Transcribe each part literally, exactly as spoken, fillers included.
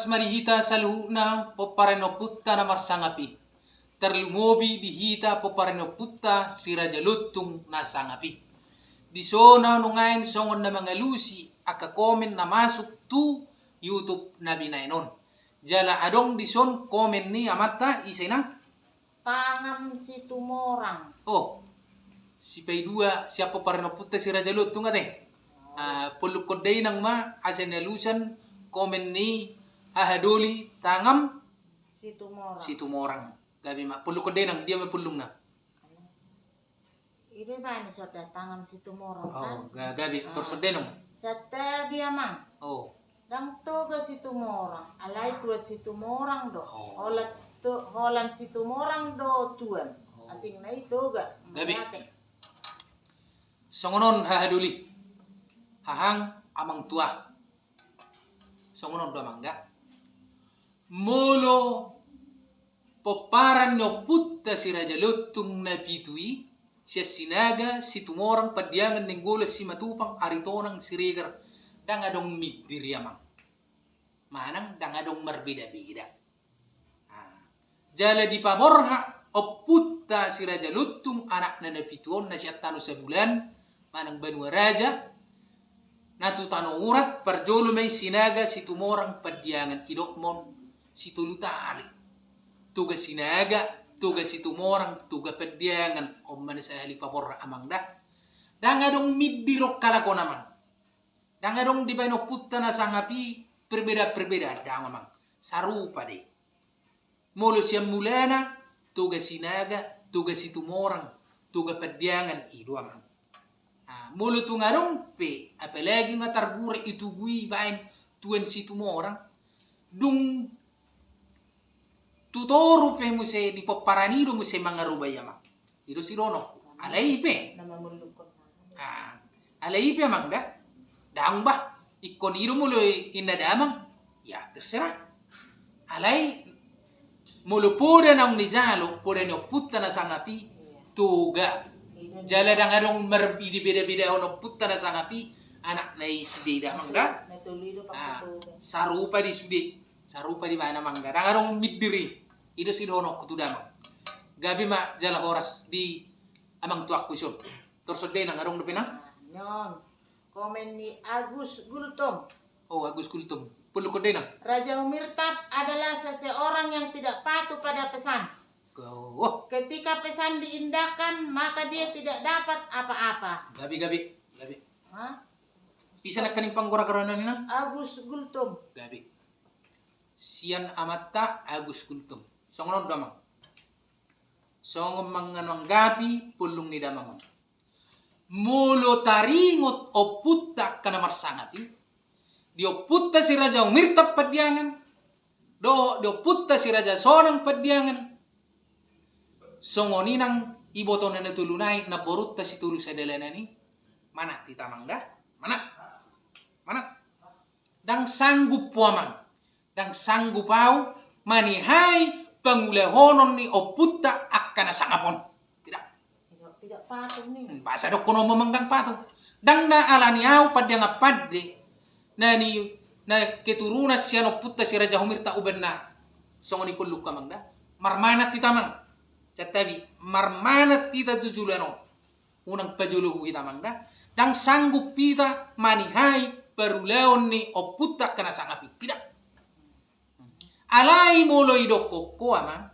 Mari hita saluhutna pomparan ni ompunta na marsangap i. Tarlumobi di hita pomparan ni ompunta si Raja Lontung na sangap i. Dison ahu nuaeng songon na mangalusi angka komen na masuk tu YouTube na binaen on. Jala adong dison komen ni amanta, ise nang? Tangam Situmorang. Oh, sipaidua sian pomparan ni ompunta si Raja Lontung ate. Ah, pollungkon dainang ma asa nialusan komen ni hahadoli Tangam Situmorang. Situmorang. Gabe ma, pollungkon dainang, dia ma pollungna. I do baen i songon Tangam Situmorang kan? Oh, ga-, gabe, ah, torus songon dainang. Santabi amang. Oh. Ndang Toga Situmorang, alai Tuan Situmorang do. Oh. Holan tu-, holan Situmorang do tuan. Oh. Asing na i Toga. Gabe. Mangate. Songon on hahadoli. Hahang amang tua. Songon on do amang da. Molo pomparan ni ompunta si Raja Lontung na pitu i, sian Sinaga, Situmorang, Pandiangan, Nainggolan, Simatupang, Aritonang, Siregar, ndang adong minder i amang. Manang ndang adong marbeda-beda. Ah. Jala dipaborhat ompunta si Raja Lontung anakna na pitu on na sian tano Sabulan, manang Banua Raja, na tu tano urat, parjolo ma i Sinaga, Situmorang, Pandiangan, didok ma on sitolu tali. Toga Sinaga, Toga Situmorang, Toga Pandiangan, on ma na sahali paborhat amang da. Ndang adong minder on halak on amang. Ndang adong dibaen ompunta na sangap i perbedaan-perbedaan, ndang amang. Sarupa do i. Molo sian mulana, Toga Sinaga, Toga Situmorang, Toga Pandiangan, i do amang. Ah, molo tung adong pe, apalagi nga targurek i tugu i baen Tuan Situmorang, dung tu toru pe muse di pomparan i do muse mangaroba i amang. I do sidohononku. Alai i pe. Ah, alai i pe amang da. Ndang bah. Ingkon i do molo inna damang. Ya, terserah. Alai molo poda naung nijalo, poda ni ompunta na sangap i, Toga. Jala ndang adong marbeda-beda on ompunta na sangap i, anakna i sude i damang da. Ah, sarupa do i sude. Sarupa do i baen amang da. Ndang adong minder i. I do sidohononku tu damang. Gabe ma jala horas di amang tuangku ison. Torus songon dainang, adong dope nang? Nah, on. Komen ni Agus Gultom. Oh, Agus Gultom. Pollungkon dainang. Raja Humirtap adalah seseorang yang tidak patuh pada pesan. Oh. Ketika pesan diindahkan, maka dia tidak dapat apa-apa. Gabe, gabe, gabe. Hah? Ise nangkaning panggora-gorana i nang? Agus Gultom. Gabe. Sian amanta Agus Gultom. Songon on do amang. Songon mananggapi pollung ni damang on. Molo taringot ompunta angka na marsangap i, di ompunta si Raja Humirtap Pandiangan, dohot di ompunta si Raja Sonang Pandiangan, songon i nang ibotona na tolu nai, namborunta si Tolu Sadalanan i, manat hita amang da, manat, manat. Ndang sanggup ho amang, ndang sanggup ahu manihai pangulahonon ni ompunta angka na sangap on. Tidak. Tidak, tidak patuh ni. Hmm, boasa dohonon ma amang ndang patuh. Ndang na alani ahu Pandiangan pande, na ni, na keturunan sian ompunta si Raja Humirtap ubanna. Songon i pollungku amang da. Marmanat hita amang. Santabi, marmanat hita tu joloan on. Unang pajolohu hita amang da. Ndang sanggup hita manihai parulaon ni ompunta angka na sangap i. Tidak. Alai molo idokkon ho amang,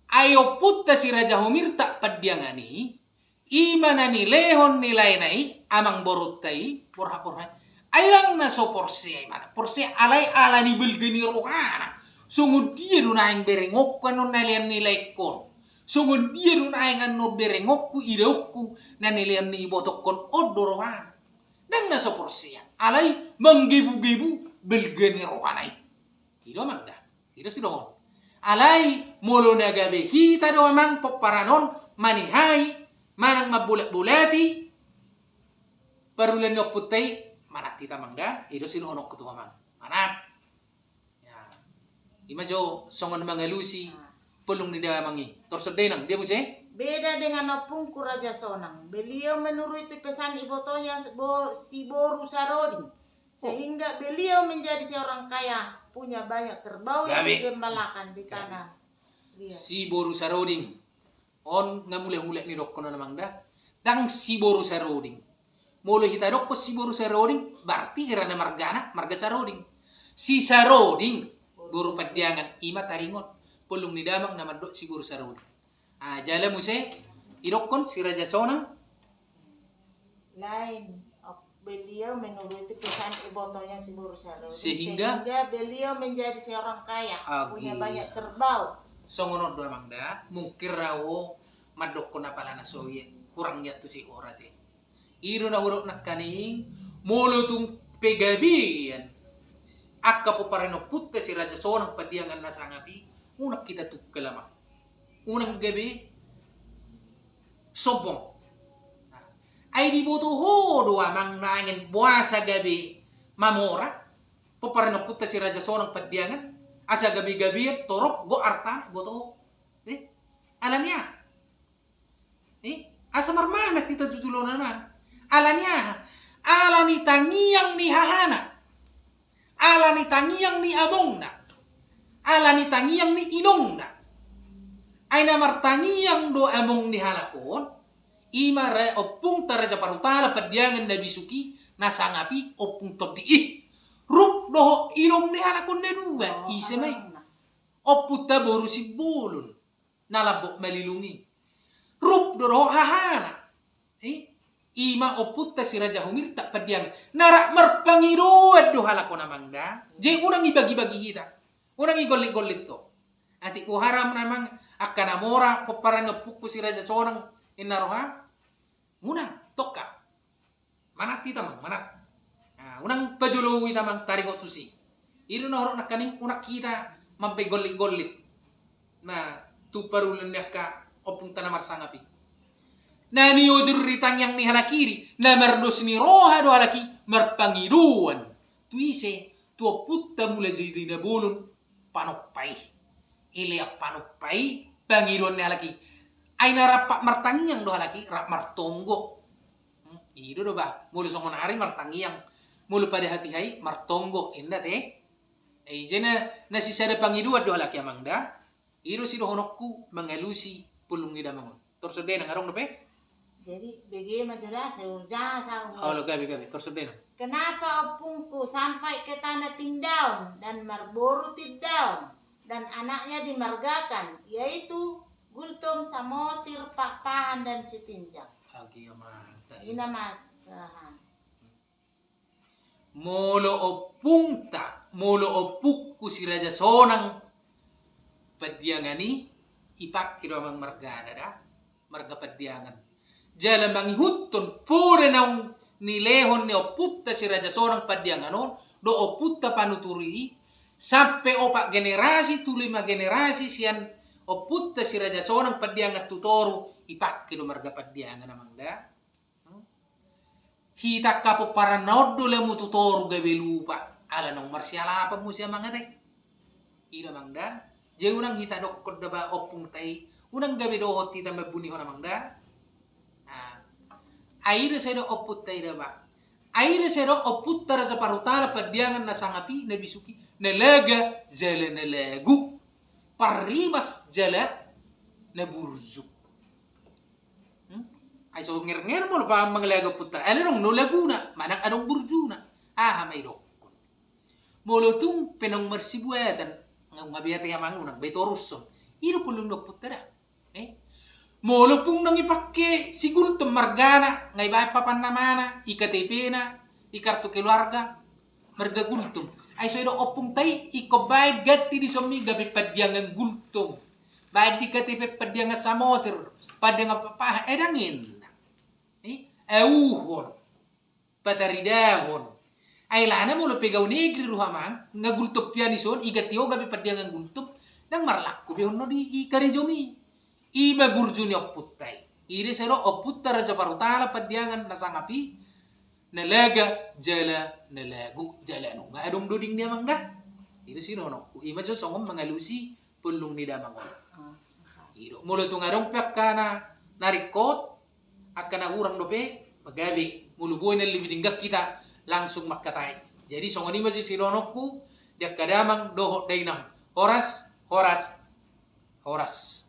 ai ompunta si Raja Humirtap Pandiangan i, i ma na nilehon ni laena i, amangborunta i, borhat-borhat. Ai ndang na so porsea i, mana porsea, alai alani balga ni rohana. Songon dia do naeng berengonku annon na nilean ni laengkon. Songon dia do naeng annon berengonku idaonku na nilean ni ibotongkon on do rohana. Ndang na so porsea. Alai manggebu-gebu balga ni rohana i. I do amang da. I do sidohon. Alai molo na gabe hita do amang pomparan on manihai manang mambolat-bolati parulaon ni ompunta i, manat hita amang da. I do sidohononku tu ho amang. Manat. Ya. I ma jo songon mangalusi pollung ni damang i. Torus songon dainang, dia muse? Beda dengan ompungku Raja Sonang. Beliau menuruti pesan ibotonya bo-, si boru Saroding. Sehingga beliau menjadi seorang kaya, punya banyak kerbau yang digembalakan di tanah liat. Si boru Saroding. On nga mulak-mulak ni dohonon, Amang, da. Ndang si boru Saroding. Molo hita dokkon si boru Saroding, berarti hira na margana marga Saroding. Si Saroding, boru Pandiangan, ima taringot. Pollung ni damang na mandok si boru Saroding. Ah, jala muse didokkon si Raja Sonang. Lain, beliau menuruti pesan ibotonya si boru Saroding. Sehingga? Sehingga beliau menjadi seorang kaya, punya banyak kerbau. Songon on do, Amang, da, mungkin ra ho mandokkon apala na so i, hurang i tu si hora te. I do na hudok nangkaning, molo tung pe gabean angka pomparan ni ompunta si Raja Sonang Pandiangan na sangap i, unang hita tungkal, Amang. Unang gabe sombong. Ai diboto ho do, Amang, na asa gabe mamora pomparan ni ompunta si Raja Sonang Pandiangan, asa gabe-gabean, torop, gok artana, boto ho. Eh? Alani aha? Eh? Asa marmanat hita jujulona, Amang. Alani aha? Alani tangiang ni hahana. Alani tangiang ni amongna. Alani tangiang ni inongna. Ai na martangiang do among ni halak on, ima ra-, ompunta Raja Parhutala Pandiangan na bisuk i, na sangap i, Ompung Tondi i. Rup dohot inong ni halak on na dua, ise ma i? Ompunta boru Simbolon na lambok malilung i. Rup do dohot hahana. Eh? Ima ompunta si Raja Humirtap Pandiangan. Na rap marpangidoan do halak on, Amang, da. Jadi unang ibagi-bagi hita. Unang igollit-gollit ho. Atik huharam, Amang, angka na mora pomparan ni ompungku si Raja Sonang, inna roha. Unang, tongka. Manat hita, Amang, manat. Nah, unang pajoloi hita, Amang, taringot tusi. I do na hudok nangkaning, unang hita mambaen gollit-gollit. Nah, tu parulon ni angka ompunta na marsangap i. Na niojur di tangiang ni halak i, na mardos ni roha do halak i marpangidoan. Tu ise? Tu ompunta Mula Jadi Nabolon, Panompa i. Ilean Panompa i pangidoan ni halak i. Ai na rap martangiang do halak i, rap martonggo. Hmm, i do do ba, molo songon ari martangiang, molo pada hatiha i martonggo, inda te. Eh, jadi na, na sisada pangidoan do halak i, Amang, da. I do sidohononku mangalusi pollung ni damang on. Torsondenang, adong dope? Jadi bege ma jelas, eh, ujasa. Olo, gabe, gabe, torsondenang. Kenapa ompungku sampai ke tanah Tindaon dan marboru Tindaon dan anaknya dimargakan, yaitu Gultom, Samosir, Pakpahan, dan Sitinjak. Agi, Amang. Ina ma, aha. Molo ompungta, molo ompungku si Raja Sonang Pandiangan i, ipake do, Amang, margana, da, marga Pandiangan. Jala mangihuthon poda naung nilehon ni ompunta si Raja Sonang Pandiangan on dohot ompunta panuturi i, sampe opat generasi tu lima generasi sian ompunta si Raja Sonang Pandiangan tu toru, ipake do marga Pandiangan, Amang, da. Hita angka pomparanna on do lamu tu toru gabe lupa, ala naung marsialapan muse, Amang, ate. I do, Amang, da. Jadi unang hita dokkon da ba ompungta i, unang gabe dohot hita mambunihon, Amang, da. Ah. Ai i do sai didok ompunta i da ba. Ai i do sai didok ompunta Raja Parhutala Pandiangan na sangap i, na bisuk i, na laga jala na lagu. Parribas jala na burju. Hmm? Ai so nger-nger molo pa mangalaga ompunta. Ala adong do laguna, manang adong burjuna. Aha ma idokkon? Molo tung pe naung marsibuatan, nga, nga be ate, Amang, unang be torushon. I do pollung ni ompunta da. Eh? Molo tung naung ipake si Gultom margana, nga ibaen papan namana, i K T P-na, i kartu keluarga, marga Gultom. Ai so didok ompungta i, ingkon baen ganti dison i gabe Pandiangan Gultom. Baen di K T P Pandiangan Samosir, Pandiangan Pakpahan, eh, ndang ninna. Eh? Auhon. Pataridahon. Ai alana molo pe gau negeri roham, Amang, nga Gultom pe i dison, iganti ho gabe Pandiangan Gultom, ndang marlaku be annon di, i karejom i. I ma burju ni ompunta i. I do sai didok ompunta Raja Parhutala Pandiangan na sangap i, na laga jala na lagu, jala nunga adong doding ni, Amang, da. I do sidohononku. I ma jo songon mangalusi pollung ni damang on. Ah, masa. I do. Molo tung adong pe angka na, na ringkot, angka na hurang dope, pagabe. Molo boi na lebih denggan hita langsung mangkatai. Jadi songon i ma jo sidohononku di angka damang dohot dainang. Horas, horas, horas.